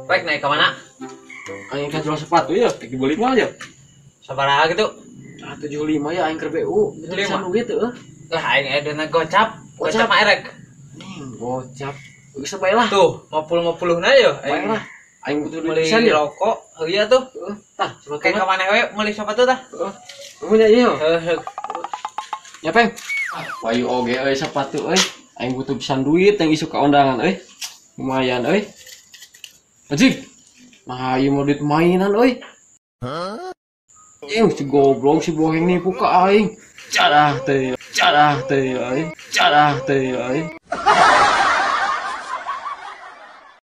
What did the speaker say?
Rek naik ke mana? Aing kan jual sepatu ya, rek dibeli mah ya. Sabaraha gitu? Ah, 75 ya aing keur BU. 75? Bisa duit heuh. Lah, aing aya gocap. Gocap. Gocap mah erek. Nih, gocap. Bisa bae lah. Tuh, 50 50 na yo. Bae lah. Aing butuh duit Beli pisan ya. rokok, heuh iya tuh. Heeh, tah, sepatu Kayak mah. ka mana we meuli sepatu tah? Heeh. Nuhun ya ieu. Heuh. Ya, Peng. Payu oge euy sepatu euy. Aing butuh pisan duit yang isuk ka undangan euy. Lumayan euy. Anjing. Nah, ieu mah duit mainan euy. Ih, si goblok si boheng nipu ka aing. Carah teh, carah teh euy. Carah teh euy.